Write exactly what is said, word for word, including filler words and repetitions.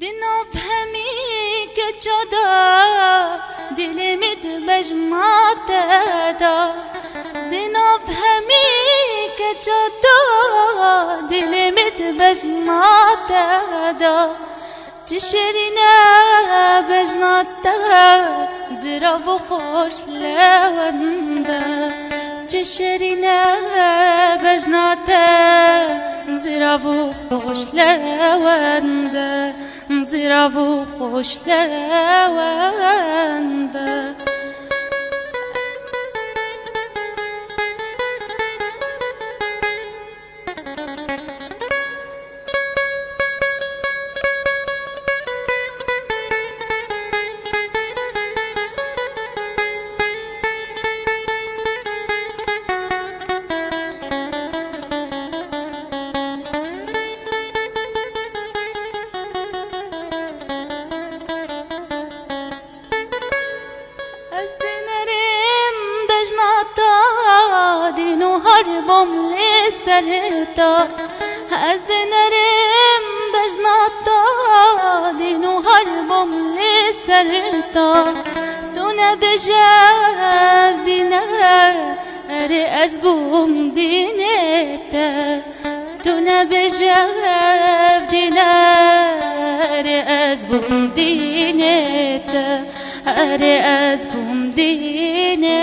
Di nav hemî keça de dilê min di bejna te de. Di nav hemî keça de dilê min di bejna te de. Çi şêrîn e bejna te, zirav û xweş lewend e. Çi şêrîn e bejna te, zirav û xweş lewend e. Zirav û xweş lewend e. Ez dênerim bejna te, dîn û har bom lê ser te. Ez dênerim bejna te, dîn û har bom lê ser te. Tu nebêje ev dîn e, erê ez bûm dînê te. Tu nebêje ev dîn e, erê ez bûm dînê te. Erê ez bûm dînê